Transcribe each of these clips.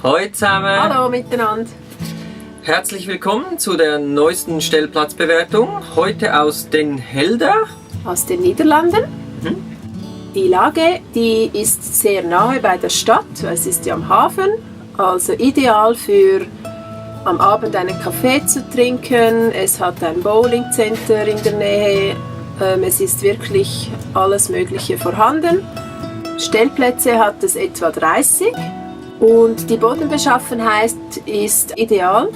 Hallo zusammen. Hallo miteinander. Herzlich willkommen zu der neuesten Stellplatzbewertung. Heute aus Den Helder. Aus den Niederlanden. Die Lage, die ist sehr nahe bei der Stadt. Es ist ja am Hafen, also ideal für am Abend einen Kaffee zu trinken. Es hat ein Bowlingcenter in der Nähe. Es ist wirklich alles Mögliche vorhanden. Stellplätze hat es etwa 30 und die Bodenbeschaffenheit ist ideal.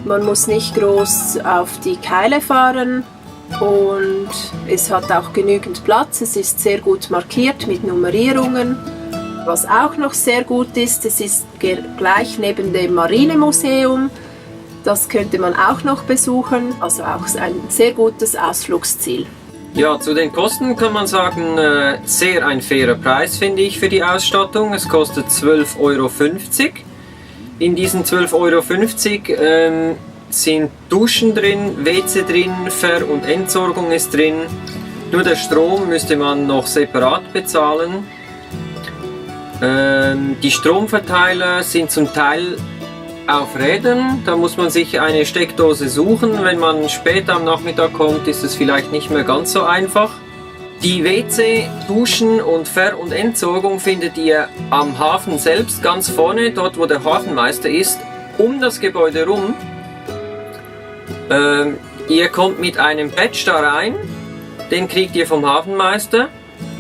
Man muss nicht groß auf die Keile fahren und es hat auch genügend Platz. Es ist sehr gut markiert mit Nummerierungen. Was auch noch sehr gut ist, es ist gleich neben dem Marinemuseum. Das könnte man auch noch besuchen, also auch ein sehr gutes Ausflugsziel. Ja, zu den Kosten kann man sagen, sehr ein fairer Preis finde ich für die Ausstattung. Es kostet 12,50 Euro. In diesen 12,50 Euro sind Duschen drin, WC drin, Ver- und Entsorgung ist drin. Nur der Strom müsste man noch separat bezahlen. Die Stromverteiler sind zum Teil auf Rädern, da muss man sich eine Steckdose suchen. Wenn man später am Nachmittag kommt, ist es vielleicht nicht mehr ganz so einfach. Die WC, Duschen und Ver- und Entsorgung findet ihr am Hafen selbst, ganz vorne, dort wo der Hafenmeister ist, um das Gebäude rum. Ihr kommt mit einem Badge da rein, den kriegt ihr vom Hafenmeister,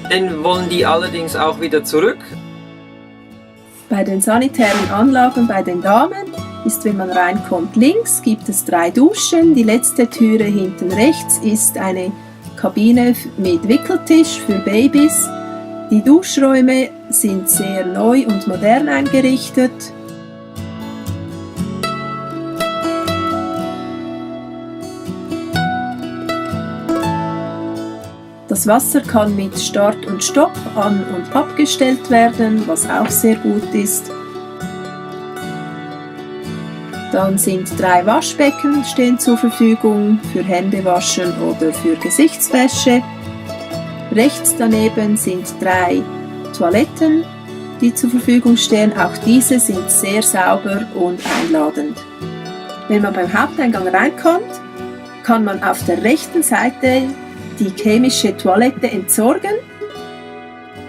den wollen die allerdings auch wieder zurück. Bei den sanitären Anlagen bei den Damen ist, wenn man reinkommt, links gibt es 3 Duschen. Die letzte Türe hinten rechts ist eine Kabine mit Wickeltisch für Babys. Die Duschräume sind sehr neu und modern eingerichtet. Das Wasser kann mit Start und Stopp an- und abgestellt werden, was auch sehr gut ist. Dann sind 3 Waschbecken stehen zur Verfügung für Händewaschen oder für Gesichtswäsche. Rechts daneben sind 3 Toiletten, die zur Verfügung stehen. Auch diese sind sehr sauber und einladend. Wenn man beim Haupteingang reinkommt, kann man auf der rechten Seite die chemische Toilette entsorgen.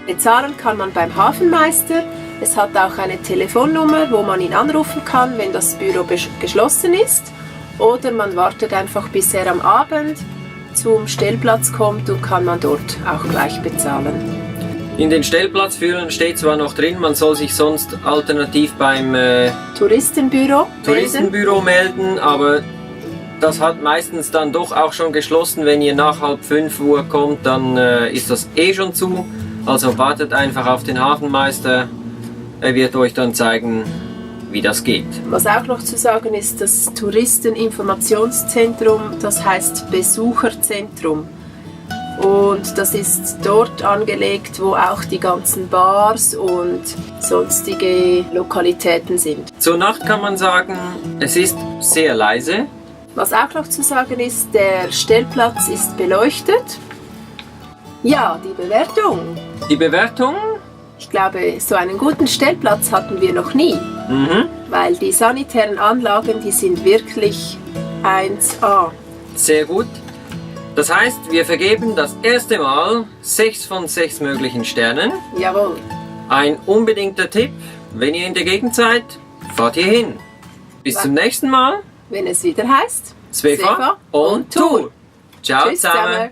Bezahlen kann man beim Hafenmeister. Es hat auch eine Telefonnummer, wo man ihn anrufen kann, wenn das Büro geschlossen ist. Oder man wartet einfach, bis er am Abend zum Stellplatz kommt und kann man dort auch gleich bezahlen. In den Stellplatzführern steht zwar noch drin, man soll sich sonst alternativ beim Touristenbüro melden, aber das hat meistens dann doch auch schon geschlossen. Wenn ihr nach 4:30 Uhr kommt, dann ist das schon zu. Also wartet einfach auf den Hafenmeister. Er wird euch dann zeigen, wie das geht. Was auch noch zu sagen ist, das Touristeninformationszentrum, das heißt Besucherzentrum. Und das ist dort angelegt, wo auch die ganzen Bars und sonstige Lokalitäten sind. Zur Nacht kann man sagen, es ist sehr leise. Was auch noch zu sagen ist, der Stellplatz ist beleuchtet. Ja, die Bewertung. Die Bewertung? Ich glaube, so einen guten Stellplatz hatten wir noch nie. Weil die sanitären Anlagen, die sind wirklich 1A. Sehr gut. Das heißt, wir vergeben das erste Mal 6 von 6 möglichen Sternen. Jawohl. Ein unbedingter Tipp, wenn ihr in der Gegend seid, fahrt hier hin. Bis zum nächsten Mal. Wenn es wieder heißt Svefa und Tour. Ciao zusammen.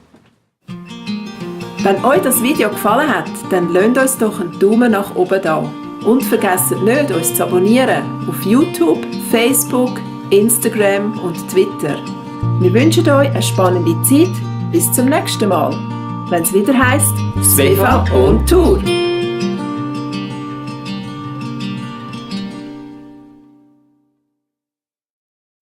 Wenn euch das Video gefallen hat, dann lasst uns doch einen Daumen nach oben da. Und vergesst nicht, uns zu abonnieren auf YouTube, Facebook, Instagram und Twitter. Wir wünschen euch eine spannende Zeit. Bis zum nächsten Mal, wenn es wieder heißt Svefa und Tour.